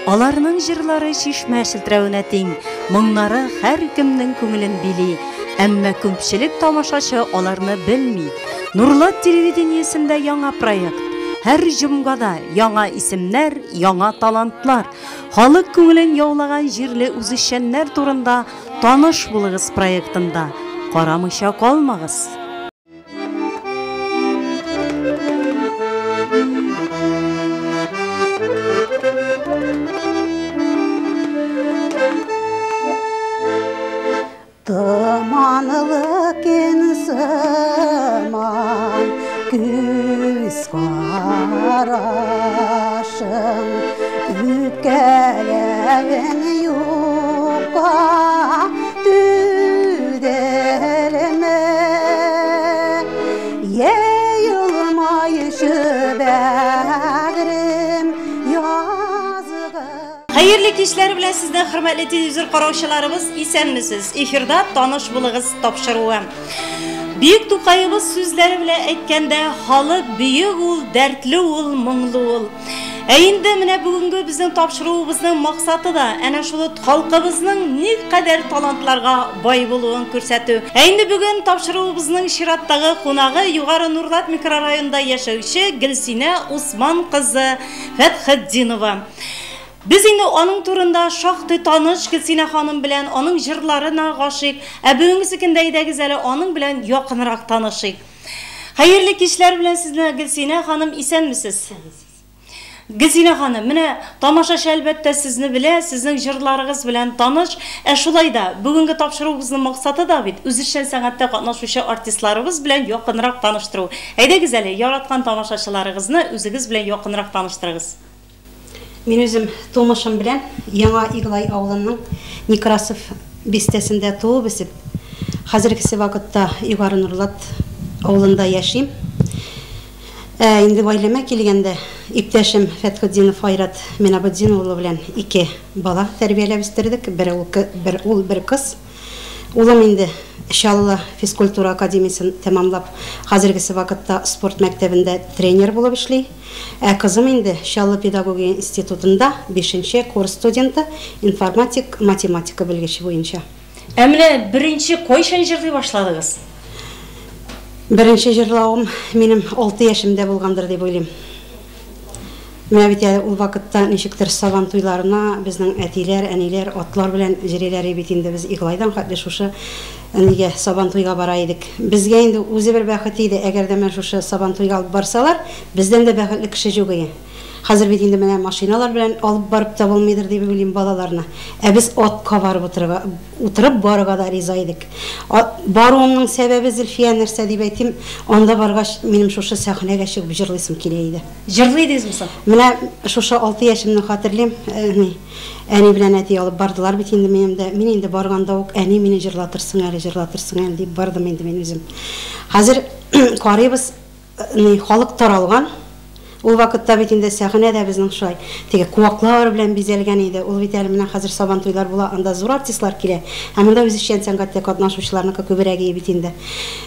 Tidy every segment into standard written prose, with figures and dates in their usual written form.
Аларның җырлары чишмә челтерәвенә тиң, моңнары һәркемнең күңелен били. Әмма күпчелек тамашачы аларны белми. Нурлат телевидениесендә яңа проект. Һәр җомгада яңа исемнәр, яңа талантлар. Халык күңелен яулаган җирле үзешчәннәр турында Таныш булыгыз проектында карамыйча калмагыз. Томанлы көн сыман күз карашың, Үпкәләвең юкка түгелме? Елмаючы бәгърем язгы. Хәерле кичләр белән сезне, хөрмәтле телевизор караучыларыбыз, исәнмесез. Эфирда Таныш булыгыз тапшыруы. Бөек Тукаебыз сүзләре белән әйткәндә, халык бөек ул, дәртле ул, моңлы ул. Ә инде менә бүгенге безнең тапшыруыбызның максаты да әнә шул халкыбызның никадәр талантларга бай булуын күрсәтү. Ә инде бүген тапшыруыбызның чираттагы кунагы Югары Нурлат микрорайонында яшәүче Гөлсинә Усман кызы Фәтхетдинова. Без инде аның турында шактый таныш Гөлсинә ханым белән, аның җырларына гашыйк. Ә бүгенгесе көндә әйдәгез әле аның белән якынрак танышыйк. Хәерле кичләр белән сезне, Гөлсинә ханым, исәнмесез. Гөлсинә ханым, менә тамашачы әлбәттә сезне белә, сезнең җырларыгыз белән таныш. Ә шулай да бүгенге тапшыруыбызның максаты да бит үзешчән сәнгатьтә катнашучы артистларыбыз белән якынрак таныштыру. Әйдәгез әле, яраткан тамашачыларыгызны үзегез белән якынрак таныштырыгыз. Мин үзем тумышым белән Яңа Иглай авылының Некрасов бистәсендә туып үсеп, хәзергесе вакытта Югары Нурлат авылында яшим. Ә инде гаиләмә килгәндә, иптәшем Фәтхетдинов Айрат Минабетдин улы белән ике бала тәрбияләп үстердек, бер ул, бер ул, бер кыз. Улым инде Чаллы физкультура академиясен тәмамлап, хәзергесе вакытта спорт мәктәбендә тренер булып эшли. Ә кызым инде Чаллы педагогия институтында бишенче курс студенты, информатик, математика белгече буенча. Ә менә беренче кайчан җырлый башладыгыз? Беренче җырлавым минем 6 яшемдә булгандыр дип уйлыйм. Менә бит әле ул вакытта ничектер сабан туйларына безнең әтиләр, әниләр атлар белән җөриләр бит инде, без Иглайдан хәтле шушы нигә сабан туйга бара идек. Безгә инде үзе бер бәхет иде, әгәр дә менә шушы сабан туйга алып барсалар, бездән дә бәхетле кеше юк иде. Хәзер бит инде менә машиналар белән алып барып та булмыйдыр дип уйлыйм балаларны. Ә без атка барып утырырга, утырып барырга да риза идек. Баруымның сәбәбе, Зөлфия, нәрсә дип әйтим, анда баргач минем шушы сәхнәгә чыгып җырлыйсым килә иде. Җырлый идегезме соң? Менә шушы 6 яшемне хәтерлим, әни, әни белән әти алып бардылар бит инде минем дә. Мин инде барганда ук, әни мине җырлатырсың әле, җырлатырсың әле дип бардым инде мин үзем. Хәзер карыйбыз, ни, халык таралган. Ул вакытта бит инде сәхнә дә безнең шулай теге куаклар белән бизәлгән иде. Ул бит әле менә хәзер сабан туйлар була, анда зур артистлар килә. Ә монда үзешчән сәнгатьтә катнашучыларныкы күбрәге бит инде.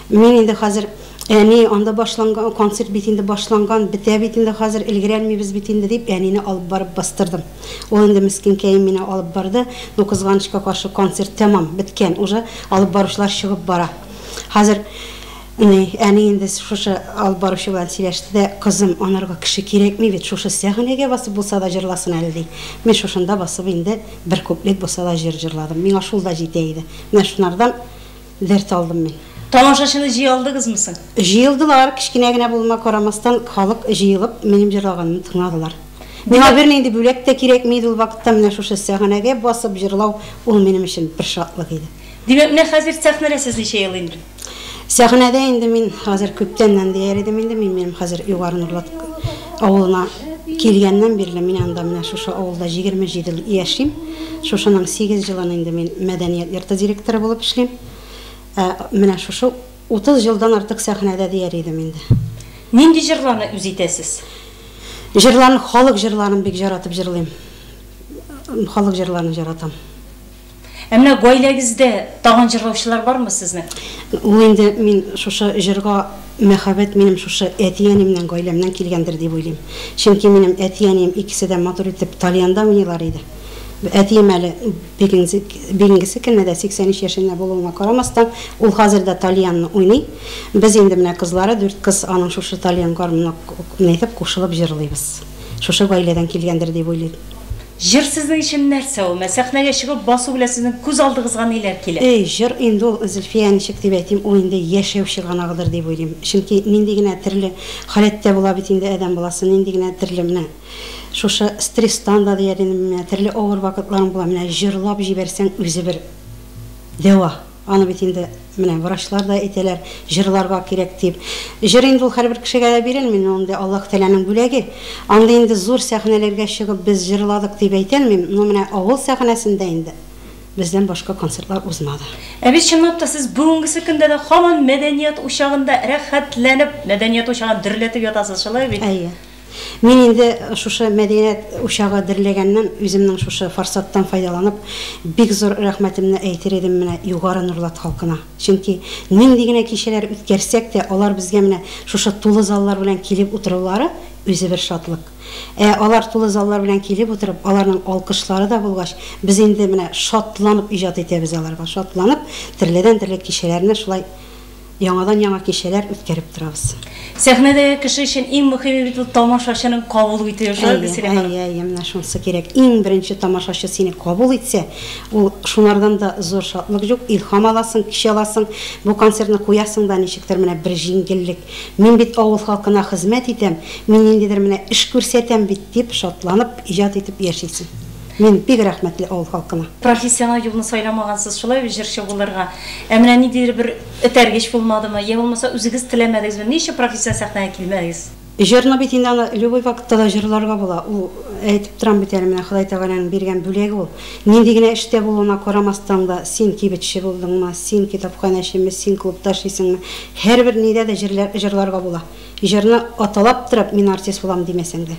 Мин инде хәзер әни анда башланган концерт бит инде башланган, бетә бит инде хәзер, өлгерәлмибез бит инде дип әнине алып барып бастырдым. Ул инде мескенкәем мине алып барды. Ну, кызганычка каршы, концерт тәмам беткән, уже алып баручылар чыгып бара. Хәзер әни инде шушы алып баручы белән сөйләште дә, кызым, анарга кеше кирәкми бит, шушы сәхнәгә басып булса да җырласын әле ди. Мин шушында басып инде бер куплет булса да җыр җырладым. Миңа шул да җитә иде. Менә шунардан дәрт алдым мин. Тамашачыны җыя алдыгызмы соң? Җыелдылар, кечкенә генә булуыма карамастан, халык җыелып минем җырлаганымны тыңладылар. Миңа бернинди бүләк тә кирәкми иде ул вакытта, менә шушы сәхнәгә басып җырлау ул минем өчен бер шатлык иде. Димәк, менә хәзер сәхнәдә сез ничә ел инде? Сәхнәдә инде мин хәзер күптәннән дияр идем инде, мин минем хәзер Югары Нурлат авылына килгәннән бирле мин анда менә шушы авылда 27 ел яшим. Шушының 8 елын инде мин мәдәният йорты директоры булып эшлим. Ә менә шушы 30 елдан артык сәхнәдә дияр идем инде. Нинди җырларны үз итәсез? Җырларын, халык җырларын бик яратып җырлыйм. Халык җырларын яратам. Ә менә гаиләгездә тагын җырлаучылар бармы сезнең? Ул инде мин шушы җырга мәхәббәт минем шушы әти-әниемнән, гаиләмнән килгәндер дип уйлыйм. Чөнки минем әти-әнием икесе дә матур итеп тальянда уйныйлар иде. Әтием әле бүгенгесе көнне дә 83 яшендә булуына карамастан, ул хәзер дә тальянны уйный. Без инде менә кызлары, дүрт кыз аның шушы тальян гармунына әйтеп кушылып җырлыйбыз. Шушы гаиләдән килгәндер дип уйлыйм. Җыр сезнең өчен нәрсә ул? Менә сәхнәгә чыгып басу белән сезнең күз алдыгызга ниләр килә? Эй, җыр инде ул, Зөлфия, ничек дип әйтим, ул инде яшәү чыганагыдыр дип уйлыйм. Чөнки нинди генә төрле халәттә була бит инде адәм баласы, нинди генә төрле менә шушы стресстан да дияр инде, менә төрле авыр вакытларың була, менә җырлап җибәрсәң үзе бер дәва. Аны бит инде менә врачлар да әйтәләр, җырларга кирәк дип. Җыр инде ул һәрбер кешегә дә бирелми, ул инде Аллаһ Тәгаләнең бүләге. Анда инде зур сәхнәләргә чыгып без җырладык дип әйтә алмыйм, но менә авыл сәхнәсендә инде бездән башка концертлар узмады. Ә бит чынлап та сез бүгенгесе көндә дә һаман мәдәният учагында рәхәтләнеп, мәдәният учагын дөрләтеп ятасыз, шулай бит? Әйе. Мин инде шушы мәдәният учагы дөрләгәннән үземнең шушы форсаттан файдаланып, бик зур рәхмәтемне әйтер идем менә Югары Нурлат халкына. Чөнки нинди генә кичәләр үткәрсәк тә, алар безгә менә шушы тулы заллар белән килеп утырулары үзе бер шатлык. Ә алар тулы заллар белән килеп утырып, аларның алкышлары да булгач, без инде менә шатланып иҗат итәбез аларга, шатланып төрледән-төрле кичәләрне шулай яңадан яңа кичәләр үткәреп торабыз. Сәхнәдәге кеше өчен иң мөһиме бит ул тамашачының кабул итүе, шулай бит, Сирень ханым? Әйе, әйе, менә шунысы кирәк. Иң беренче тамашачы сине кабул итсә, ул шунардан да зур шатлык юк, илһам аласың, көч аласың. Бу концертны куясың да ничектер менә бер җиңеллек. Мин бит авыл халкына хезмәт итәм, мин ниндидер менә эш күрсәтәм бит дип шатланып иҗат итеп яшисең. Мин бик рәхмәтле авыл халкына. Профессионал юлны сайламагансыз, шулай бит, җырчы булырга. Ә менә ниндидер бер этәргеч булмадымы, я булмаса үзегез теләмәдегезме? Ни өчен профессиональ сәхнәгә килмәдегез? Җырны бит инде аны любой вакытта да җырларга була. Ул әйтеп торам бит әле, менә Ходай Тәгаләнең биргән бүләге ул. Нинди генә эштә булуына карамастан да, син кибетче булдыңмы, син китапханәчеме, син клубта эшлисеңме, һәрбер нидә дә җырларга була. Җырны аталап торып, мин артист булам димәсәң дә.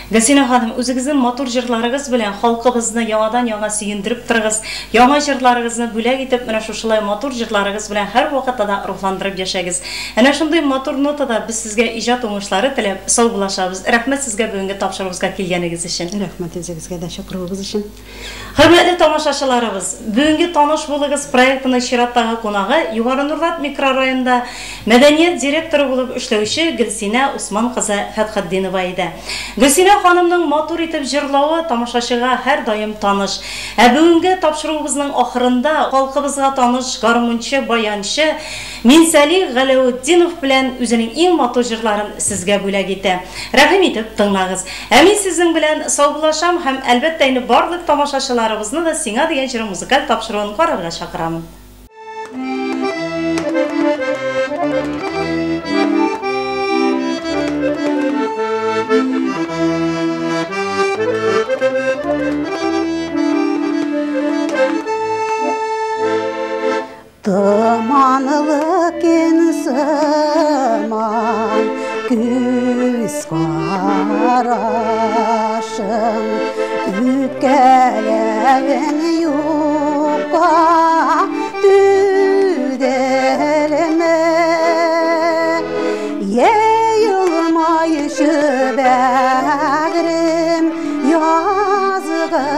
Гөлсинә ханым, үзегезнең матур җырларыгыз белән халкыбызны яңадан-яңа сөендереп торыгыз. Яңа җырларыгызны бүләк итеп, менә шушылай матур җырларыгыз белән һәрвакытта да рухландырып яшәгез. Әнә шундый матур нотада без сезгә иҗат уңышлары теләп саубуллашабыз. Рәхмәт сезгә бүгенге тапшыруыбызга килгәнегез өчен. Рәхмәт үзегезгә дә чакыруыгыз өчен. Хөрмәтле тамашачыларыбыз, бүгенге Таныш булыгыз проектының чираттагы кунагы Югары Нурлат микрорайонында мәдәният директоры булып эшләүче Гөлсинә Усман кызы Фәтхетдинова иде. Гөлсинә ханымның матур итеп җырлавы тамашачыга һәрдаим таныш. Ә бүгенге тапшыруыбызның ахырында халкыбызга таныш гармунчы, баянчы Минсәлих Галәүтдинов белән үзенең иң матур җырларын сезгә бүләк итә. Рәхим итеп тыңлагыз. Ә мин сезнең белән саубуллашам һәм әлбәттә инде барлык тамашачыларыбызны да Сиңа дигән җыры музыкаль тапшыруын карарга чакырамын. Томанлы көн сыман күз карашың, үпкәләвең юкка түгелме? Елмайшы бәгърем, язгы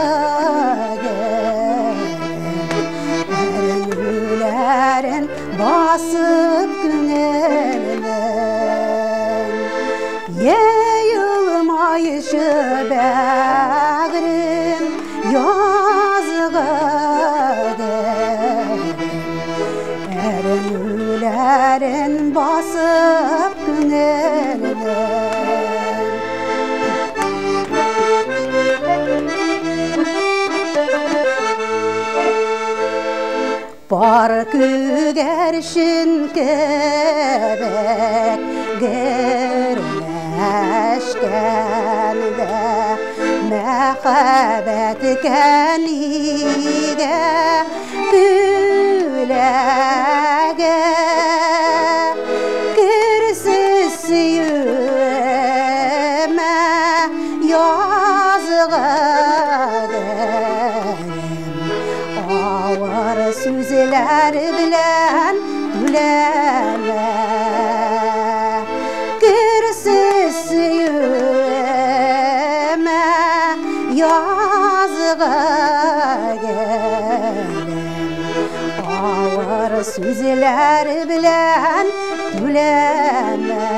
әрнүләрен басып күңелнең. Елмайшы бәгърем, язгы әрнүләрен басып күңелнең. Пар күгәрчен кебек гөрләшкәндә, мәхәббәткә нигә күләгә? Керсез сөюемә язгы авыр сүзләр белән түләмә. Язгы гелем, авыр сүзләр белән түләмә.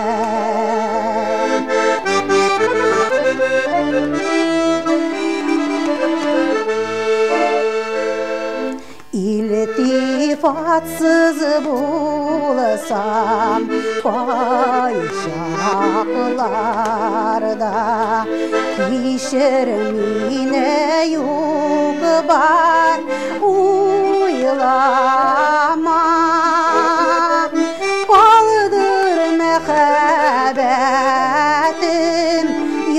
İltifatsız bulsam kayşaklarda, kişir mine yok бар уйлама. Kaldır məhəbbətim,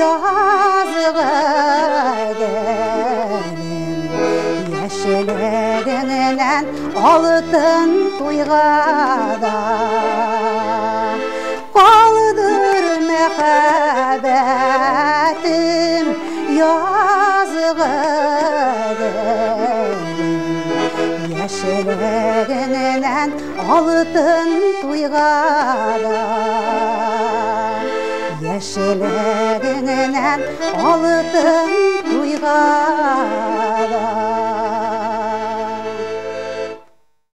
yazığı gelin, Яшьлегеңнән алтын туйга да. Калдыр мәхәббәтем, язгы Яшьлегеңнән алтын туйга да. Яшьлегеңнән алтын туйга